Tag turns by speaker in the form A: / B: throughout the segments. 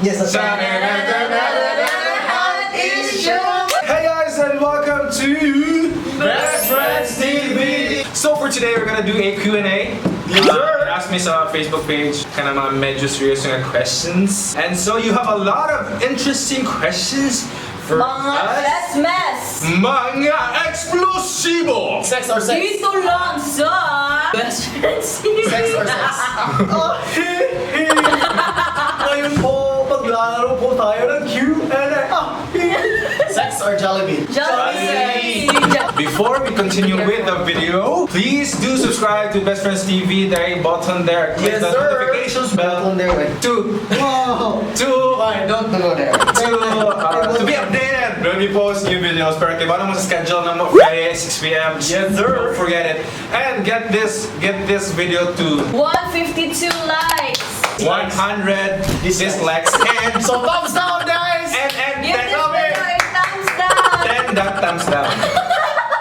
A: Yes, that's
B: Hey guys, and welcome to Best Friends TV! So for today, we're gonna do a Q&A.
A: Yes, sir.
B: Ask me sa Facebook page, kind of mga medyo serious nga questions. And so you have a lot of interesting questions for
C: Mga
B: us.
C: best mess!
B: Mga eksplosibo!
A: Sex or sex?
C: Dito lang sa Best Friends TV.
A: Sex or sex?
D: Ah, he, he. Ngayon po, maglalaro po tayo ng Q&A. Ah, he.
A: Sex or Jollibee?
C: Jollibee!
B: Before we continue with the video, please do subscribe to Best Friends TV. There a button there. Click
A: Yes,
B: the
A: sir.
B: Notifications bell
A: Button there, wait.
B: to
A: Why? Don't go there.
B: to be updated when we post new videos. Pero kay mo sa schedule na mo Friday 6 p.m.
D: Yes, sir.
B: Don't forget it. And get this video to
C: 152 likes!
B: 100 dislikes and
A: So thumbs down, guys!
B: and
C: Give
B: 10
C: this video a thumbs down!
B: 10 that thumbs down.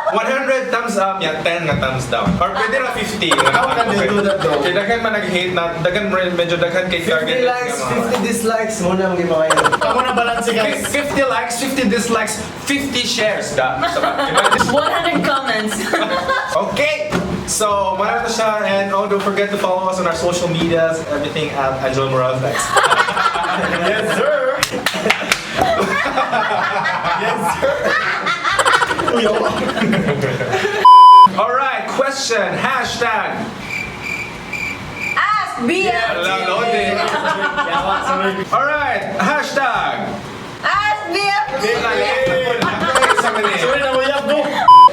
B: 100 thumbs up, yeah, 10 nga thumbs down. Or pwede na 50.
A: How can they do that though?
B: Kaya daghan man nag-hate na, daghan medyo daghan kay
D: 50
B: target.
D: likes, 50 dislikes. Muna ang gimangayon.
A: Ako na balance, guys.
B: 50 likes, 50 dislikes, 50 shares. Da.
C: 100 comments.
B: Okay! So, marami na siya. And oh, don't forget to follow us on our social medias. Everything at Angelo Morales X.
A: Yes, sir! Yes, sir! Uy, ako.
B: Alright, question. Hashtag.
C: Ask BFT!
B: Ala, loading. Alright, hashtag.
C: Ask BFT!
A: Sorry na mo, mo.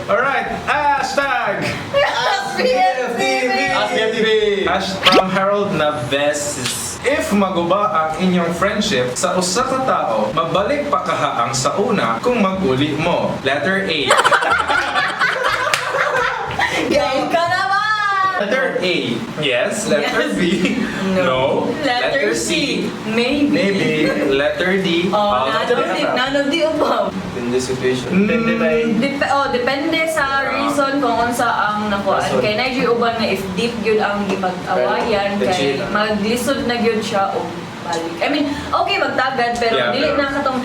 B: Alright, hashtag.
C: Ask BFTV!
A: Ask BFTV!
B: Hash from Harold Naves. If maguba ang inyong friendship sa usa ka tao, mabalik pa kaha ang sa una kung mag-uli mo. Letter A.
C: Game ka naman!
B: Letter A. Yes. Letter
C: Yes.
B: B. No.
C: Letter C. Maybe.
B: Maybe. Letter D.
C: Oh,
B: All
C: none
B: of the
C: of the,
B: above.
C: none of the above.
D: In this situation.
A: Depende ba eh?
C: Oh, depende sa reason kung unsa ang nakuan.
D: Rason.
C: Kay na uban nga if deep gyud ang gipag-awayan
D: The
C: kay
D: chill.
C: maglisod na gyud siya og balik. I mean, okay magtagad pero
B: Yeah,
C: dili
B: pero-
C: na katong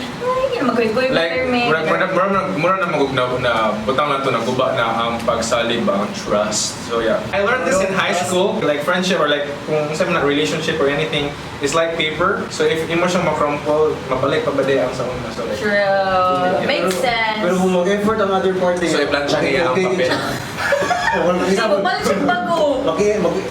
C: ay magkuy-kuy
B: Like, mura, mura, mura, mura na magug na, na butang lang to, naguba na ang pagsalig ba, ang trust. So yeah. I learned this in high school. Like friendship or like kung sa na relationship or anything, it's like paper. So if imo siyang makrumple, mabalik pa ba di ang sa una. So like,
C: True. Makes sense.
D: Pero kung mag-effort ang other party,
B: So, i-plan siya kaya ang
D: okay
B: papel.
D: siya. Oh, wala
C: Kasi
D: isa
C: balik siya bago.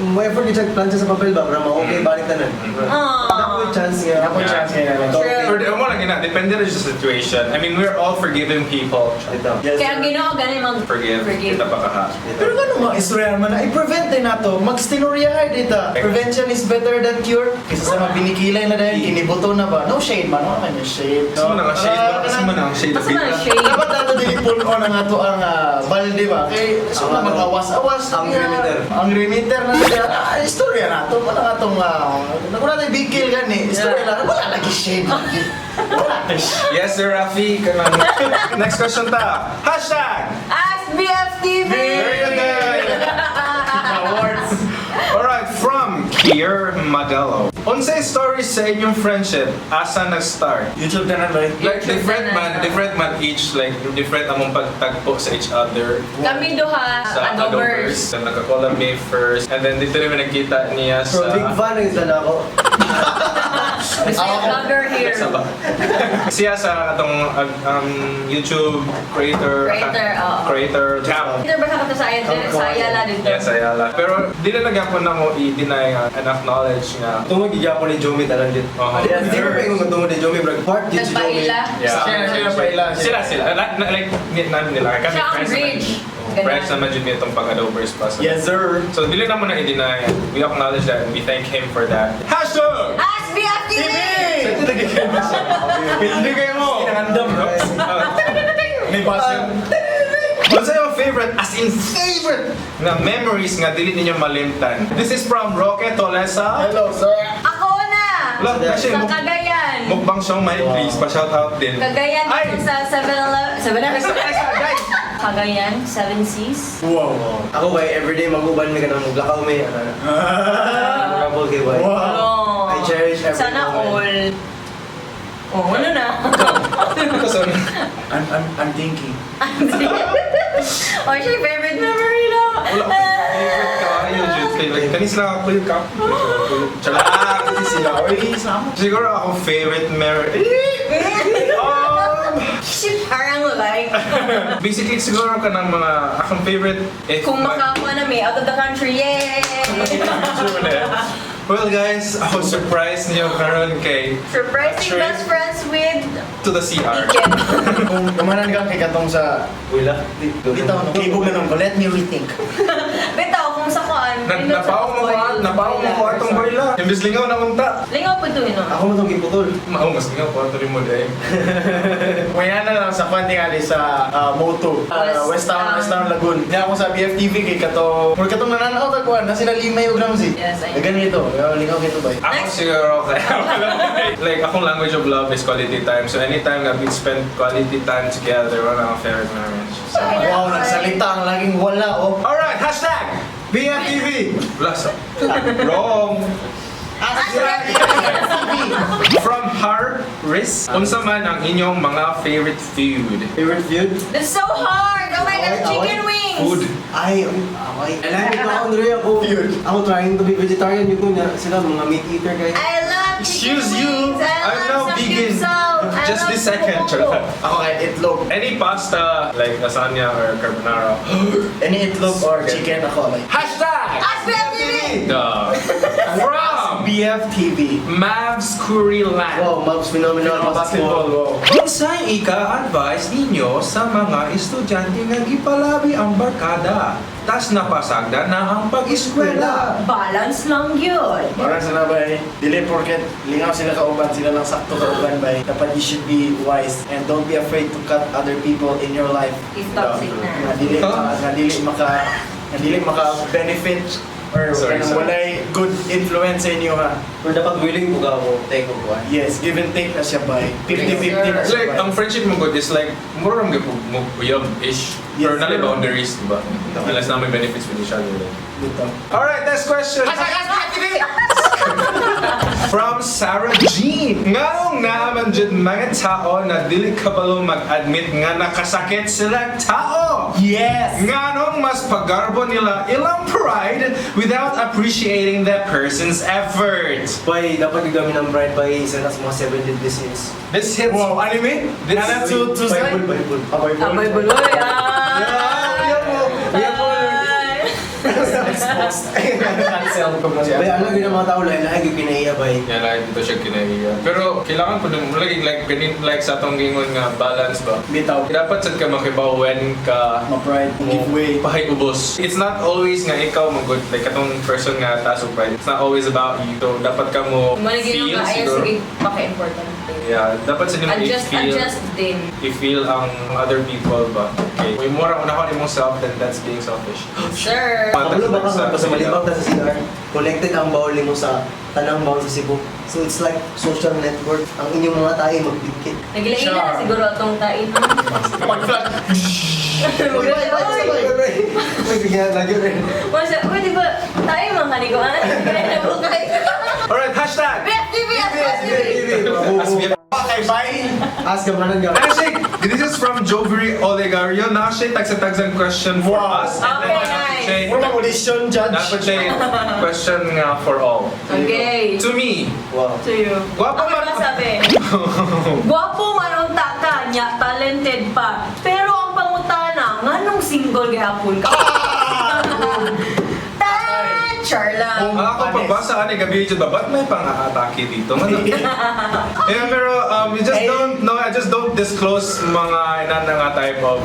D: Mag-effort din siya plan siya sa papel ba para ma-okay balik tanan.
C: Ah.
D: Napoy chance nga.
A: Napoy chance nga.
C: True.
B: Pero mo lang ina, depende rin sa situation. I mean, we're all forgiving people.
D: Ito.
A: Yes,
C: Kaya ang
A: sir.
C: Ginoo gani mag
B: Forgive.
C: Forgive.
B: Kita pa kaha.
A: Pero ano nga, istorya man na, i-prevent din na to. Magstinuryahay dito. Prevention is better than cure. Kaysa sa mga binikilay na dahil, kinibuto na ba? No shade man, wala man yung shade.
B: Gusto mo na ang shade ba? Gusto mo na ang shade?
C: Asa man ang shade?
A: Dapat nato dili puno na nga to ang balde ba? Kay so na mag-awas-awas.
D: Ang remitter.
A: Ang remitter na siya. Ah, istorya na to. Wala nga tong wala tayong big kill gani. Istorya na. Wala lagi shade. Lagi. Wala tay shade.
B: Yes, Sir Rafi. Kanang. Next question ta. Hashtag!
C: Ask BFTV!
B: Very good day!
A: Awards.
B: Alright, from Kier Madelo. Unsay story sa inyong friendship, asa nag-start?
A: YouTube tanan ba?
B: Like
C: YouTube
B: different
C: tanan.
B: man, different man each, like different among pagtagpo sa each other.
C: Kami duha,
B: Sa
C: Adobers.
B: Adobers. So, nagka-collab me first. And then dito rin nagkita niya
D: From
B: sa
D: big fan ang isa na ako.
C: Bisaya vlogger here.
B: Sa ba? Siya sa atong YouTube creator.
C: Creator, oo.
B: Creator tab.
C: Dito ba sa kato sa sa Ayala dito?
B: Yes, Ayala. Pero di na nagyapon na mo i-deny nga and acknowledge nga.
D: Tungod gihapon ni Jomi tanan gid.
B: Oo.
D: Yes, di ba pa tungod ni Jomi brag part gid si Jomi.
C: Nagpaila.
B: Yeah.
A: Sila, sila pa ila.
B: Sila, sila. Like, nila. Kami
C: Siya ang
B: friends naman.
C: bridge.
B: Friends
C: Ganun.
B: naman jud itong pag-adobers pa. So,
A: Yes, sir.
B: So, dili na mo na i-deny. We acknowledge that and we thank him for that. Hashtag!
C: Ask BFTV!
B: Hindi kayo mo!
A: Kinangandam, bro. May basa.
B: What's your favorite, as in favorite, na memories nga dili ninyo malimtan? This is from Roque Tolesa.
A: Hello, sir.
C: Ako na!
B: Look, kasi
C: Sa Cagayan.
B: mukbang siomai, please, pa-shout out din.
C: Cagayan
B: Ay!
C: dito sa 7-Eleven. 7-Eleven?
B: Guys!
C: Cagayan, 7 Seas.
A: Wow.
D: Ako kay everyday mag-uban mi kanang maglakaw mi ano. Memorable kay why.
A: Wow.
D: I cherish every
C: Sana
D: moment.
C: all. Oh, ano na?
B: Because ano,
A: I'm thinking.
C: Oh, siya yung favorite memory lang.
B: Wala akong favorite kaayo, jud. Kay like, kanis lang ako yung cup. Charot!
A: Hindi sila. Oy, sama.
B: Siguro ako favorite memory.
C: She parang like,
B: Basically, siguro ka ng mga akong favorite if
C: kung makakuha na may out of the country, yay!
B: Sure na. Well guys, ako surprise niyo karon kay
C: Surprising
B: Trip
C: best friends with
B: to the CR.
C: ticket.
A: Kung gamanan ka kay katong sa
D: Wala.
A: Bitaw no, kibog na nung ko. Let me rethink.
C: Bitaw, kung sa kuan.
B: Napaong mo ko, napaong mo ko atong barila. Imbis lingaw na unta.
C: Lingaw po ito, ino.
D: Ako mo itong giputol.
B: Mao mas lingaw ko ato mo day.
A: Maya na lang sa kwan tingali sa Moto.
C: West
A: West Town,
C: Town.
A: West Town Lagoon. Niya ako sa BFTV kay kato. Mur katong nananaw ta kuan na sila Limay ug Ramsey.
C: Yes, I know.
A: Ganito, lingaw kito ba?
B: Ako
C: Next.
B: siguro kaya like akong language of love is quality time. So anytime that we spend quality time together, wala akong favorite memories. So,
A: Wow, nagsalita ang laging wala oh.
B: Alright, hashtag
D: BFTV!
B: Wala sa wrong. From Harris, unsa man ang inyong mga favorite food?
D: Favorite food?
C: That's so hard! Oh my gosh, chicken wings!
B: Food.
D: Ay, okay. Alam ko ako, Andre, ako, ako trying to be vegetarian. Yung kunya, sila mga meat eater kayo.
C: I love chicken
B: Excuse you,
C: wings! I
B: I'm
C: love
B: now vegan.
C: samgyeopsal. I
B: Just
C: love
B: this second,
C: buko.
B: charot.
A: Ako kay itlog.
B: Any pasta like lasagna or carbonara.
A: Any itlog or chicken ako like.
B: Hashtag
C: Ask BFTV!
B: The from
A: BFTV.
B: Mavs Curry Land.
D: Wow, Mavs phenomenal
A: Basketball, wow.
B: Unsay ika-advise ninyo sa mga estudyante nga gipalabi ang barkada, tas napasagdan na ang pag-eskwela?
C: Balance lang yun.
A: Parang sa nabay, dili porket lingaw sila kauban, sila lang sakto kauban bay. Dapat you should be wise and don't be afraid to cut other people in your life.
C: If toxic na.
A: Nga dili nga dili maka benefit or
B: Sorry,
A: kanang
B: sorry.
A: walay good influence sa inyo ha.
D: Pero dapat willing po ka ako, take ko po.
A: Yes, give and take na siya bay. 50-50 na siya
B: Like,
A: bay.
B: ang friendship mo good is like, mura lang gyud mo uyab-ish.
A: Yes,
B: Pero nalay
A: sir.
B: boundaries, diba? Unless na may benefits with each other.
A: Dito.
B: Alright, next question. From Sarah Jean. Nganong naaman jud mga tao na dili kabalo mag-admit nga nakasakit sila tao?
A: Yes!
B: Nganong mas pagarbo nila ilang pride without appreciating that person's effort?
D: Bay, dapat yung ng bride by isa na sa mga 7 deadly sins.
B: This hits.
A: Wow, anime?
B: This-
A: Nana to
D: Bible, Bible.
A: Ah, Bible.
C: Abay buloy, ah!
D: Yeah, yeah po. Yeah po.
C: Ay.
A: Exposed. Cancel ko na siya.
D: Bay, alam yun ang mga tao, lahi-lahi yung kinaiya, bay.
B: Yeah, like dito siya kinaiya. Pero kailangan po nung lagi like ganin like sa atong gingon nga balance ba.
A: Bitaw.
B: Dapat sad ka makibaw when ka
A: Ma-pride, give way.
B: pahay ubos. It's not always nga ikaw magod like katong person nga taas og pride. It's not always about you. So dapat ka mo
C: Manigin
B: feel
C: yung kaayo,
B: siguro.
C: sige, paka-importante.
B: Yeah, dapat sa nimo
C: Adjust,
B: i-feel
C: adjust din.
B: i-feel ang other people ba. Okay. Kung more ang unahon imong self, then that's being selfish.
C: Sir!
D: Kabalo baka nga, basta malibang ta sa CR, connected ang bowl nimo sa tanang bowl sa Cebu. So it's like social network. Ang inyong mga tayo magdikit.
C: Nagilain na siguro atong tain.
A: Pag-flash. Uy, bye, bye, bye.
D: Uy, bigyan lagi rin.
C: Masa, uy, di ba, tayo mga kaniguan? Kaya nabukay.
B: Alright, hashtag!
C: BFTV! BFTV!
B: As we
A: Okay, bye.
D: Ask ka manan ka.
B: Actually, this is from Jovery Olegario. Na siya tagsa-tagsan question for
A: Wow.
B: us. And then
C: Okay,
B: dapat
C: nice.
B: siya-
A: Mura mag audition judge.
B: Dapat siya question nga for all.
C: Okay.
B: To me,
D: Wow.
C: To you.
B: Gwapo
C: Ako
B: man-
C: ba sabi? Gwapo man unta ka, nya talented pa. Pero ang pangutana, nganong single gihapon ka? Ta, char lang.
B: Ang ako pagbasa ani gabi jud ba ba't may pang-aatake dito? Ano? Yeah, pero you just
A: Eh.
B: don't know, I just don't disclose mga inana nga type of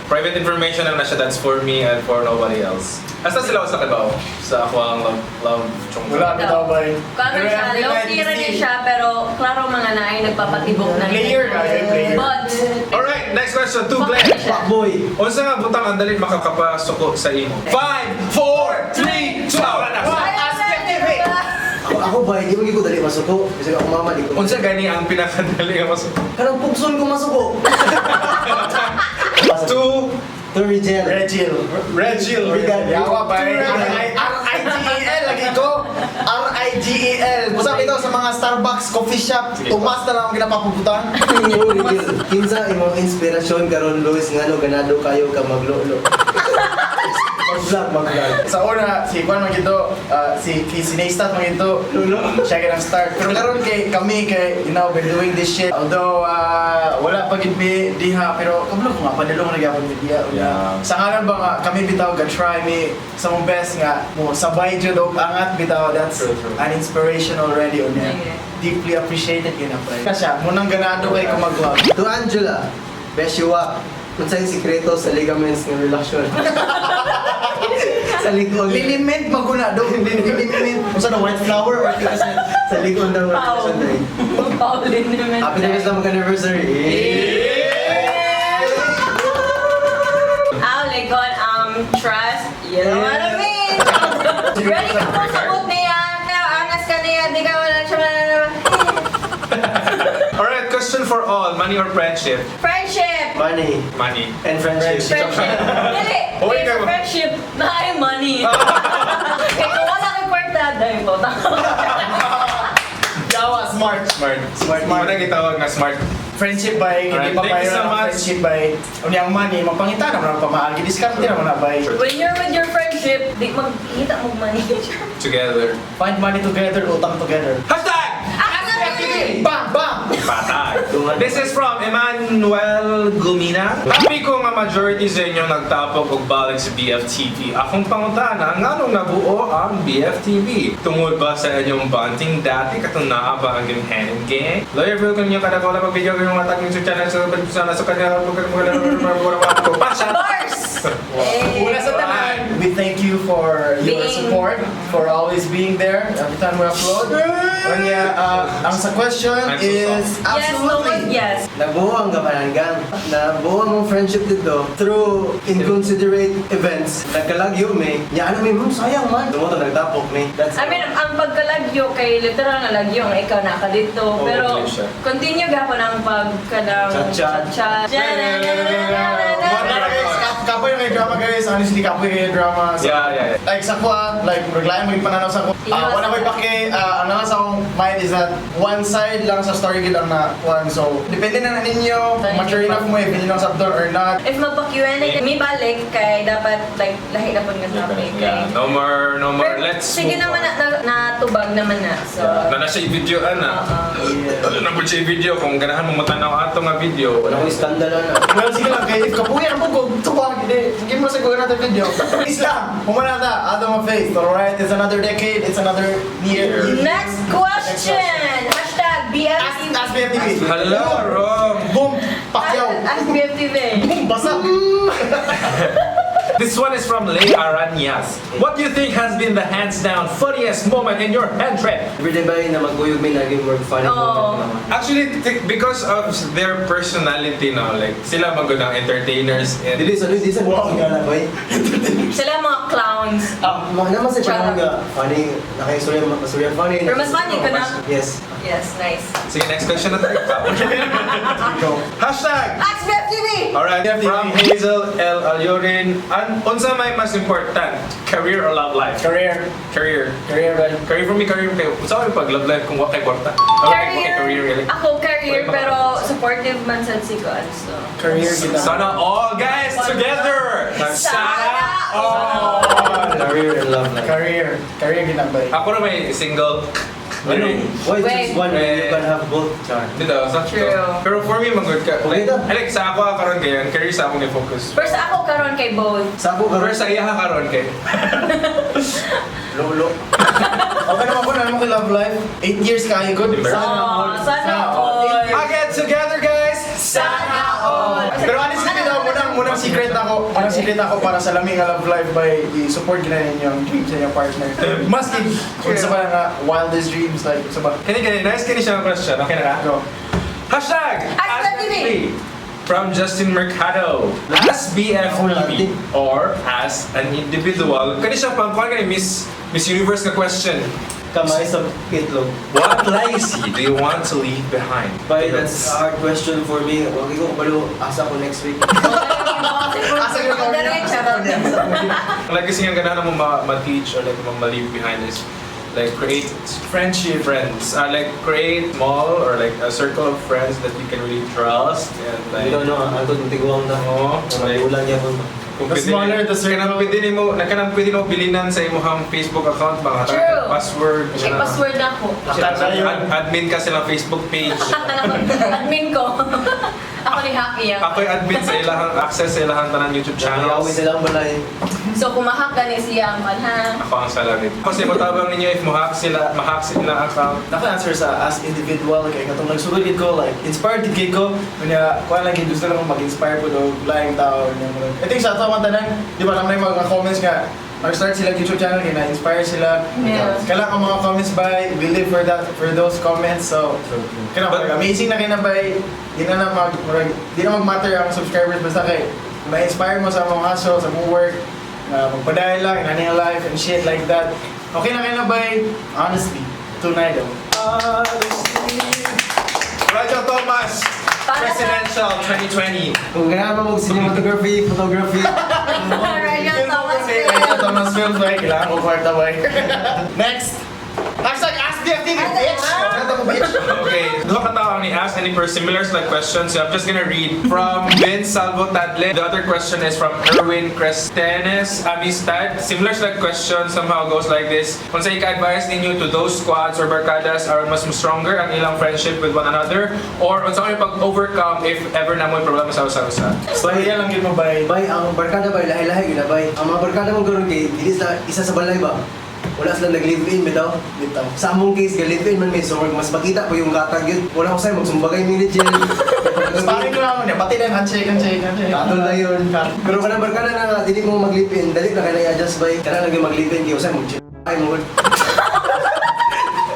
B: private information lang na siya, that's for me and for nobody else. Asa sila sa kabaw sa ako ang love love chong.
A: Wala bitaw bay.
C: Kung ano
A: Pero
C: siya,
A: every
C: low
A: night
C: key
A: you
C: rin
A: see-
C: siya, pero klaro mga naay nagpapatibok na.
A: Player ka, eh, player.
C: But,
B: Alright, next question to Glenn.
D: Fuckboy.
B: Unsa nga butang ang dali makakapasuko sa imo? 5 4 3 2 1.
C: Ay,
A: Ask FTV!
D: Ako ba, hindi mo ko dali masuko. Kasi ako mama, di ko.
B: Unsa gani ang pinakadali nga masuko?
D: Kanang pugson ko masuko.
B: To
D: To Rigel.
A: Regil.
B: Regil.
D: Regil.
A: Yawa bay. R-I-G-E-L lagi ko. R-I-G-E-L. Busa bitaw sa mga Starbucks, coffee shop,
B: Sige.
A: Tomas na lang ang ginapapuputan.
D: Oh, Rigel. Kinsa imong inspirasyon karon, Luis, ngano ganado kayo ka maglolo? Mag-vlog, mag-vlog.
A: Sa una, si Juan man gito, si si Naystat man gito, siya ganang start. Pero karon kay kami kay, we're doing this shit. Although, wala pa gid mi diha, pero kabalo ko nga, padulong na gyapon mi diha. Sa ngalan ba nga, kami bitaw, ga try mi sa mong best nga, mo sabay jud og angat bitaw, that's
B: True, true.
A: an inspiration already unya.
C: Okay.
A: Deeply appreciated yun ang play. Siya, munang ganado kay ko mag-vlog.
D: To Angela, Beshiwa, unsay sikreto sa ligaments ng relasyon? Sa likod.
A: Liniment maguna do. Liniment. Unsa na white flower or tigas na?
D: Sa likod ng
C: Pao.
D: relasyon dahil.
C: Pao liniment.
D: Happy na sa mag-anniversary.
C: Ah, likod, trust. You know what I mean? Ready ka po sabot niya. Angas ka niya. Di ka wala siya mananaman.
B: Alright, question for all. Money or friendship?
C: Friendship!
D: Money
B: Money.
D: and friendship.
C: Friendship. Dili.
B: Uy,
C: Kay
B: ikaw.
C: friendship na ay money. Kaya kung wala kay kwarta, dahil po.
A: Yawa, smart.
B: Smart.
A: Smart.
B: Smart. Gitawag nga smart.
A: Friendship by, hindi
B: Alright,
A: pa
B: thank you
A: viral
B: so
A: ang
B: much.
A: friendship by, unya ang money, magpangita naman ang pamaagi, diskarte naman na by.
C: When you're with your friendship, di magkita mo money.
B: Together.
A: Find money together, utang together.
B: Hashtag!
C: Actually!
A: Bang! Bang!
B: Patay. This is from Emmanuel Gumina. Happy ko nga majority sa inyo nagtapok og balik sa BFTV. Akong pangutana, nganong nabuo ang BFTV? Tungod ba sa inyong bonding dati katong naa ba ang gang hand and gang? Lawyer Phil kung inyo kada ko pag video kayong matag sa channel sa sana sa kanya ko Pasha!
C: Bars! Eh.
A: Una sa tanan, we thank you for your support, for always being there every time we upload. Unya, ang sa question
B: I'm so
A: is
C: Yes,
A: absolutely.
C: tungod, yes.
D: Nabuo ang Gabanan Gang. Nabuo ang friendship dito through inconsiderate events. Nagkalagyo may. Nya ano may ma'am, sayang man. Tumuto nagtapok may. That's
C: I mean, ang pagkalagyo kay literal nga lagyo nga ikaw na ka dito.
B: Oo,
C: Pero
B: okay siya.
C: continue gapon ang pagkanang
D: Chat-chat.
C: chat-chat.
A: Mga guys, kapoy yung drama guys. Honestly, kapoy yung drama. So,
B: Yeah.
A: Like sa kuha, like reglayan mo yung pananaw sa kuha. Wala ko'y pake, ang nasa sa akong mind is that one side lang sa story gid ang na one. So, depende na na ninyo, kung mature enough mo, if ninyo lang sabton or not.
C: If magpa-Q&A, may balik kay dapat like lahi na pud nga topic kay.
B: Yeah, no more, no more.
C: Pero
B: Let's
C: sige
B: move
C: naman
B: on.
C: na, natubag naman na. So,
B: Yeah. Na siya i-video ana.
D: Yeah.
B: Na po siya i-video kung ganahan mo matanaw ato nga video.
D: Wala ko iskandalo na.
A: Well, sige lang, kay if kapuya ang bugog, tuwag, hindi. Sige mo siguro natin video. Please lang, humana na, Adam of Faith. Alright, it's another decade, it's another year.
C: Next question! Hashtag
A: Ask,
C: BFTV.
A: ask BFTV.
B: Hello, Rom.
A: Boom! Pacquiao!
C: Ask BFTV.
A: Boom! Basa!
B: This one is from Lay Aranyas. What do you think has been the hands down funniest moment in your hand trip?
D: Every day ba yun na maguyog may naging more funny
C: Oo.
D: moment naman.
B: Actually, because of their personality now, like sila magod ang entertainers and
D: Dili sa dili sa
A: Wow.
D: wow. na boy.
C: Sila mga clowns.
D: Mga naman sa channel nga funny nakaistorya masurya funny.
C: Pero mas funny ka na.
D: Yes.
C: Yes, nice.
B: Sige, next question na tayo.
A: Go.
B: Hashtag!
C: Ask BFTV!
B: Alright,
A: BFTV.
B: from Hazel L. Aliorin. Unsa may mas important, career or love life?
A: Career.
B: Career.
A: Career, ba?
B: Career for me, career kayo. Unsa may pag love life kung wa kay kwarta? Wa kay
C: Career.
B: career really.
C: Ako, career,
B: Wala
C: pero supportive man sad si God. So.
A: Career kita.
B: Sana all guys together. Sana all.
D: Career and love life.
A: Career. Career ginabay.
B: Ako na may single.
D: Ano? Why
C: Wait.
D: choose one when you
B: Eh.
D: can have both? Char.
B: Dito, sakto.
C: True.
B: Pero for me, mag-good ka.
D: Okay
B: Like,
D: ta.
B: I like sa ako karon kayo, career sa akong ni-focus.
C: First ako karon kay both.
D: Sa ako
B: Pero
D: karon
B: sa iya ka karon kay.
D: lolo.
A: Okay naman ko, naman ko love life. 8 years kayo, good.
B: Sana
C: Oh, sana all.
B: I get together guys.
C: Sana all.
A: Pero honestly, bitaw, munang secret ako para sa laming nga love life by i-support gina ninyo ang dreams sa inyong partner. Maski kung sa mga nga wildest dreams, like, sa ba,
B: Kani kani nice kani siya ang question. Okay na ka?
A: go.
B: Hashtag
C: Ask
B: Ask From Justin Mercado. As BFTV or as an individual. Kani siya pang kuan kani Miss Miss Universe nga question.
D: Kamay sa itlog.
B: What legacy do you want to leave behind?
D: Bye, that's a hard question for me. Wag ko kabalo asa ko next week.
A: Asa ka na
B: Ang legacy nga ganahan mo ma-teach or like ma-leave behind is Like create
A: Friendship.
B: Friends. Like create small or like a circle of friends that you can really trust and like
D: Ikaw no, ang tong tiguang na.
B: Oo.
D: Like, ulan niya kung
B: Kung
A: The smaller the circle.
B: Kanang pwede nimo bilinan sa imong Facebook account ba?
C: True.
B: Password.
C: Check password na ako.
B: Admin ka silang Facebook page.
C: Admin ko. Ako ni hack iya.
B: Ako'y admin sa ilahang access sa ilahang tanan YouTube
D: Channels.
B: channels.
D: Sila ang balay.
C: So kung ma-hack gani siya ang man ha.
B: Ako ang salamin. Kasi motabang ninyo if mo-hack sila, ma-hack sila account.
A: Naka-answer sa as individual kay katong nagsugod gid ko, like inspired gid kay ko unya kuan lang gid, gusto lang akong mag-inspire ko og laing tao unya murag, I think sa ato man tanan, di ba, naman mga comments nga mag-start sila YouTube channel kay na-inspire sila. Kailangan ang mga comments by, we live for that, for those comments. So kana murag amazing na kay na by di na na mag murag, di na mag-matter ang subscribers basta kay ma-inspire mo sa mga hustle, sa mong work na magpadayon lang inani ang life and shit like that. Okay na kay na by, honestly, tunay daw.
B: Roger Thomas, Presidential 2020.
D: Kung ganahan mo mag cinematography, photography,
C: Ryan Thomas.
A: Kaya Thomas Films, like, kailangan ko kwarta ba? Next! #AskBFTV, bitch! Kanta ko, bitch!
B: Okay, duha ka tao ang ni-ask any for similar like questions. So I'm just gonna read from Vince Salvo Tadle. The other question is from Erwin Crestenes Amistad. Similar like question somehow goes like this. Kung sa ika-advise ninyo to those squads or barkadas aron mas stronger ang ilang friendship with one another or unsa kayo pag-overcome if ever na mo problema sa usa-usa.
A: Storya lang yun mo, bay.
D: Bay, ang barkada bay, lahi-lahi gyud na bay. Ang mga barkada mo karon kay dili sa isa sa balay ba. Wala sila nag-live-in bitaw.
A: Bitaw.
D: Sa among case, ga-live-in man may so mas makita po yung katag yun. Wala ko sa'yo, magsumbagay mi ni Jill.
A: Sparring ko lang ako niya. Pati lang, handshake, handshake, handshake.
D: Katol na yun. Pero kanang barkada na nga, dili mo mag-live-in, dali na kayo na-adjust bay. Kana lagi mag-live-in, kaya usay mag ay mo.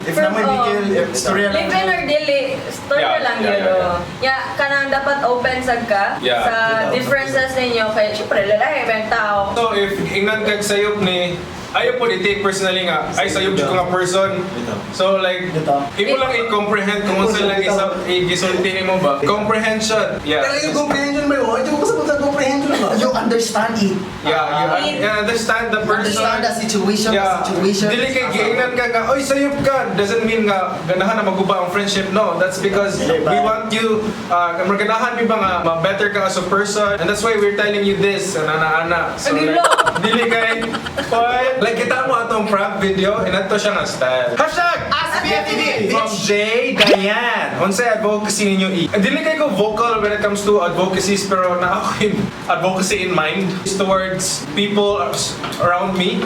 A: If na may bigil, if storya lang.
C: Live in or dili, story lang yun. Oh. Yeah, kanang dapat open sad ka sa differences ninyo kay syempre lalaki man tao.
B: So if ingnan kag sayop ni ayaw po i-take personally nga ay sayop jud ko nga person. So like
A: Bitaw.
B: imo lang i-comprehend kung unsa lang isa igisulti nimo ba. Comprehension. Yeah.
D: Kaya yung comprehension bay, oh, mo kasabot sa comprehension ba?
A: You understand it.
B: Yeah, you understand the person.
A: Understand the situation, the situation.
B: Dili kay giingnan ka nga, oy sayop ka. Doesn't mean nga ganahan na maguba ang friendship. No, that's because
A: Dili ba?
B: we want you ganahan mi ba nga ma-better ka as a person. And that's why we're telling you this, ana ana. So
C: Ang
B: like,
C: gulo.
B: dili kay what? Like kita mo atong prank video, inato siya nga style. #AskBFTV from J. Diane. Unsay advocacy ninyo i? Dili kay ko vocal when it comes to advocacies pero na ako in advocacy in mind is towards people around me.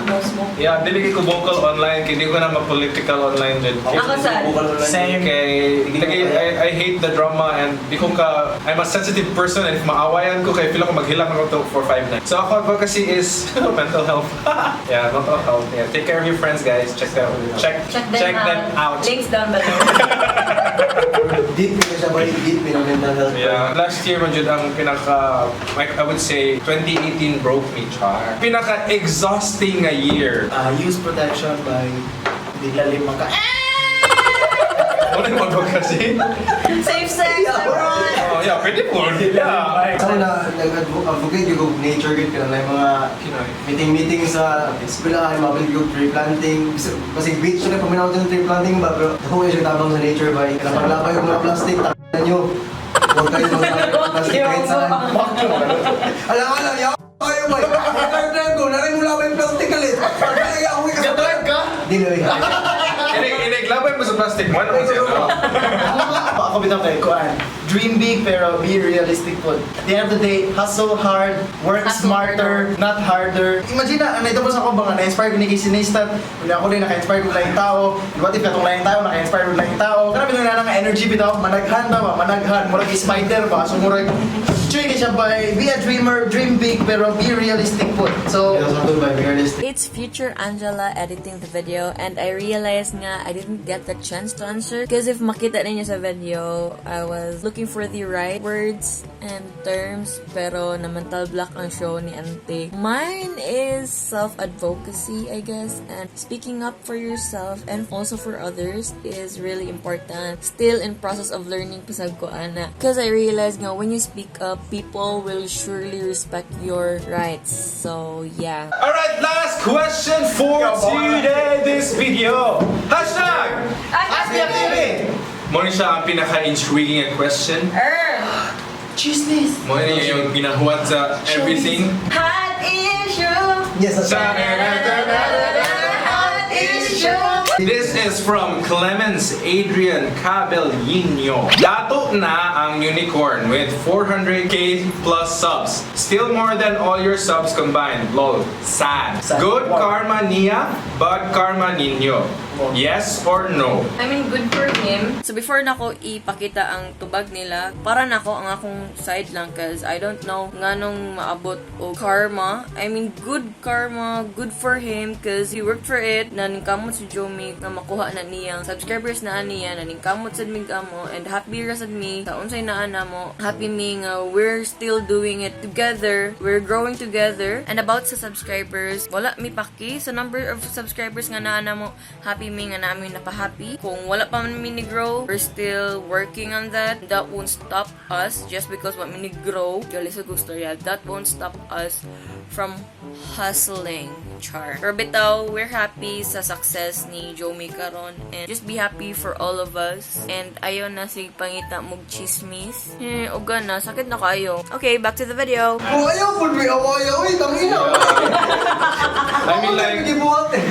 B: Yeah, dili kay ko vocal online kay di ko na ma-political online jud.
C: Ako sad.
A: Same.
B: Kay lagi I hate the drama and di ko ka I'm a sensitive person and if maawayan ko kay feel ako maghilak ako to for 5 nights. So ako advocacy is mental health. Yeah, mental health. Yeah, take care of your friends, guys. Check
C: Check them
B: out.
C: Links down below.
D: Deep na siya bay, deep na mental health.
B: Yeah. Last year man jud ang pinaka, like I would say 2018 broke me, char. Pinaka exhausting nga year.
A: Use protection by di lalim maka.
B: Wala yung advocacy.
C: Safe sex, everyone!
B: Oh yeah, pwede po. Yeah.
D: Sa na nag-advocate yung og nature gud kanang lang mga
B: Kinoy.
D: meeting-meeting sa eskwelahan, mabili yung tree planting. Basig beach na paminaw din tree planting ba, pero dako siya tabang sa nature ba. Kanang paglabay yung mga plastic, t***an nyo. Huwag kayo mag plastic kahit saan. Alam alam, yaw kayo ba? Drive ko, naray mo labay yung plastic alit. Kaya ako ka.
A: Drive ka?
D: Dili oy.
B: Inig, inig, labay mo sa plastic mo. Ano mo siya, no?
A: Ako bitaw kay Kuan. Dream big pero be realistic po. At the end of the day, hustle hard, work
C: Hustle
A: smarter, not harder. Imagine na, ang po sa ako ba nga, na-inspire ko ni Casey Neistat, wala ako din, naka-inspire ko laing tao. And what if katong laing tao, naka-inspire ko laing tao. Kana bitaw na nga energy bitaw, managhan ba ba, managhan, murag spider ba, so murag, chuy kay siya by, be a dreamer, dream big, pero be realistic po. So,
D: Realistic.
E: It's future Angela editing the video and I realized nga I didn't get the chance to answer because if makita ninyo sa video, I was looking for the right words and terms pero na mental block ang show ni Ante. Mine is self-advocacy, I guess, and speaking up for yourself and also for others is really important. Still in process of learning pa sad ko ana. Because I realized nga when you speak up, people will surely respect your rights. So yeah.
B: Alright, last question for today, this video. #AskBFTV! Mao ni siya ang pinaka-intriguing nga question.
C: Er,
A: Chismis!
B: Mao ni yung ginahuwat sa everything.
C: Hot issue.
D: Yes, that's
B: Sa-
C: Hot issue.
B: This is from Clemens Adrian Cabellino. Dato na ang unicorn with 400K plus subs. Still more than all your subs combined. Lol. Sad.
A: Sad.
B: Good
A: Wow.
B: karma niya, bad karma ninyo.
A: Wow.
B: Yes or no?
C: I mean, good for him.
E: So before nako ipakita ang tubag nila, para nako ang akong side lang cause I don't know nganong maabot og karma. I mean, good karma, good for him cause he worked for it. Naningkamot si Jomi nga makuha na niyang subscribers na niya, naningkamot sad mig amo and happy ra sad mi sa unsay naa namo. Happy mi nga we're still doing it together. We're growing together. And about sa subscribers, wala mi paki sa number of subscribers nga naa namo. Happy mi nga namin napahappy. Kung wala pa man mi ni grow, we're still working on that. That won't stop us just because wa mi ni grow. Gali sa storya. That won't stop us from hustling. Char. Pero bitaw, we're happy sa success ni Jomi karon and just be happy for all of us. And ayaw na sig pangita mog chismis. Eh, uga na, sakit na kayo. Okay, back to the video.
D: Oh, ayaw po, may away, uy, tangina.
B: I mean, like,
D: Gibuhat eh.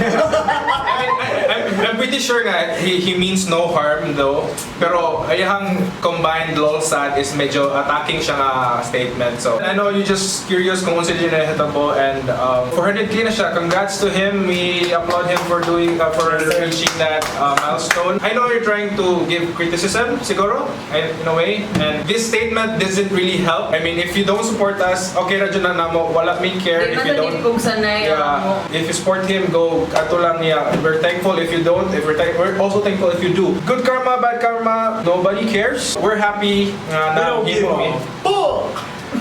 B: I mean, I'm pretty sure nga he means no harm though. Pero ayang combined lol sad is medyo attacking siya nga statement. So I know you just curious kung unsa din nahitabo and 400K na siya. Congrats to him. We applaud him for doing for reaching that milestone. I know you're trying to give criticism siguro in a way, and this statement doesn't really help. I mean, if you don't support us, okay ra jud na namo. Wala mi care
C: Di
B: if you
C: man
B: don't.
C: kung sanay
B: Yeah, if you support him, go ato lang niya. We're thankful if you don't. If we're we're also thankful if you do. Good karma, bad karma, nobody cares. We're happy nga
A: We
B: na
A: don't give
B: himo mi.
A: a fuck!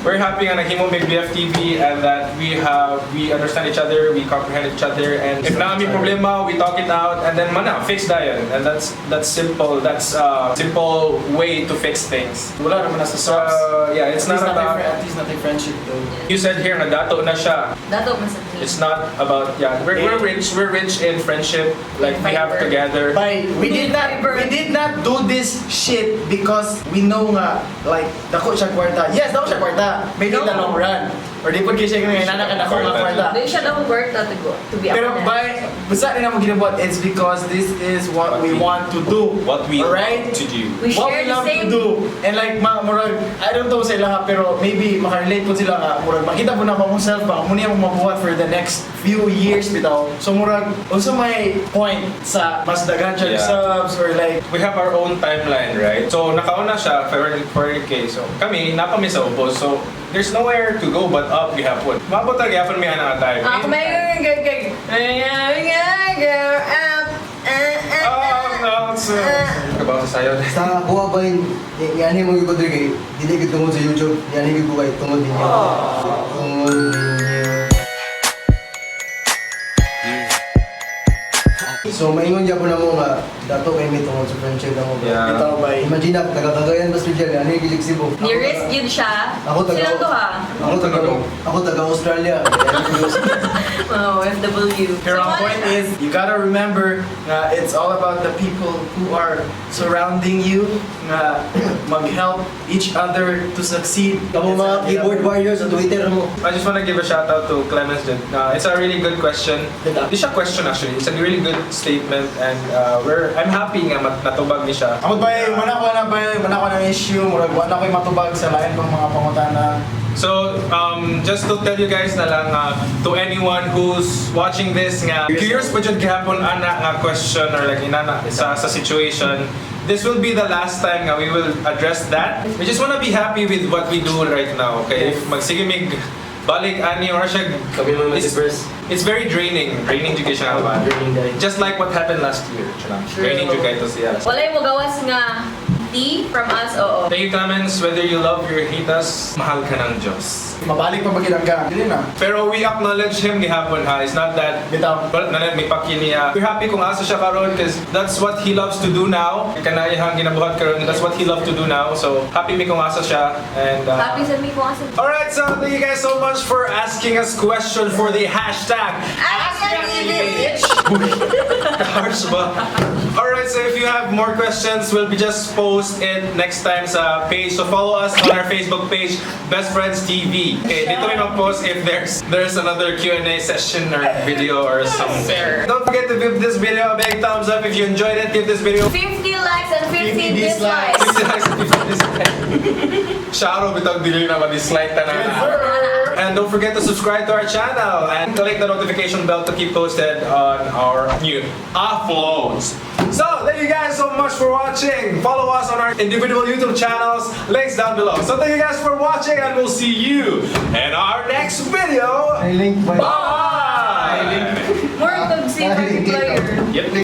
B: We're happy nga nahimo mig BFTV and that we understand each other, we comprehend each other, and if naa mi problema, we talk it out and then mana fix dayon. And that's simple. That's a simple way to fix things.
A: Wala naman nasa
B: So
A: subs.
B: Yeah, it's
A: At
B: not
A: least
B: about
A: at least not a friendship though.
B: You said here na dato na siya.
C: Dato man sa me.
B: It's not about, yeah. We're rich. We're rich in friendship. Like we have
C: Fiber.
B: together.
A: But we did not do this shit because we know nga like dako siya kwarta. Yes, dako siya kwarta. Maybe in the
C: No.
A: long run. Or di pud kay siya nga nana ka dako nga kwarta.
C: Di siya daw worth to go to be
A: Pero
C: honest.
A: by basta rin mo ginabuhat, it's because this is what we want to do.
B: What we
A: Alright?
B: love to do.
C: We
A: What
C: share
A: we
C: the
A: love
C: same
A: to do. And like, murag, I don't know sa ilaha, pero maybe makarelate po sila nga, murag, makita po na pa mong self ba, muna yung mabuhat for the next few years bitaw. So murag, unsa may point sa mas daghan siya subs or like,
B: We have our own timeline, right? So nakauna siya 400K. So kami napami sa ubos. So there's nowhere to go but up gihapon. Maabot ra gihapon mi ana nga time.
C: Ah, kung may gag go up.
B: Ah, no, so, kabaw sa sayo.
D: Sa kuha ba yun, yan mo yung kay dili gud tungod sa YouTube, yan gud ko kay tungod ninyo. Tungod ninyo. So maingon gyapon na mo nga dato kay mi tungod sa friendship na mo.
B: Yeah.
A: Bitaw ba?
D: Imagine na taga Cagayan ba Jel, ano yung gilig Cebu?
C: Ni-risk yun siya.
D: Ako taga
C: Silang duha.
D: Ako taga Australia.
C: Oh, FW.
A: Pero
C: So,
A: ang
C: ano
A: point
C: siya?
A: is, you gotta remember nga it's all about the people who are surrounding you nga mag-help each other to succeed.
D: Kamo mga keyboard warriors sa Twitter mo.
B: I just want to give a shout out to Clemens din. It's a really good question.
A: Ganda.
B: Di siya question actually. It's a really good statement and we're I'm happy nga natubag ni siya.
A: Ako ba, wala ko na ba, wala ko ng issue, murag wala ko'y matubag sa lain pang mga pangutana.
B: So, just to tell you guys na lang, to anyone who's watching this nga, curious pa jud gihapon ana nga question or like inana sa situation, this will be the last time nga we will address that. We just wanna be happy with what we do right now, okay? If magsige mig balik ani or siya,
D: Kami mo
B: it's, it's very draining. Draining jud kay siya ba?
D: Draining day.
B: Just like what happened last year. Chula.
C: True.
B: Draining jud kay to siya.
C: Walay mo gawas nga 20 from us, oo.
B: Thank you, Clemens. Whether you love or hate us, mahal ka ng Diyos.
A: Mabalik pa ba gid ang gang? Dili na.
B: Pero we acknowledge him gihapon ha. It's not that
A: Bitaw.
B: But na may paki niya. We're happy kung asa siya karon because that's what he loves to do now. Kanayahang ginabuhat karon. That's what he loves to do now. So happy mi kung asa siya and
C: Happy sa mi kung asa.
B: Alright, so thank you guys so much for asking us questions for the hashtag
C: Ask TV!
B: Bitch! Harsh ba? Alright, so if you have more questions, we'll be just post it next time sa page. So follow us on our Facebook page, Best Friends TV. Okay, dito may mag-post if there's another Q&A session or video or something. Don't forget to give this video a big thumbs up if you enjoyed it. Give this video
C: 50 likes and 50
A: 50
C: dislikes.
B: 50 likes and 50 dislikes. Sharo, bitag dili na ma-dislike ta na. And don't forget to subscribe to our channel and click the notification bell to keep posted on our new uploads. So, thank you guys so much for watching. Follow us on our individual YouTube channels, links down below. So, thank you guys for watching and we'll see you in our next video.
D: Ay, link ba?
B: Bye!
C: More tug si Markiplier.
B: Yep.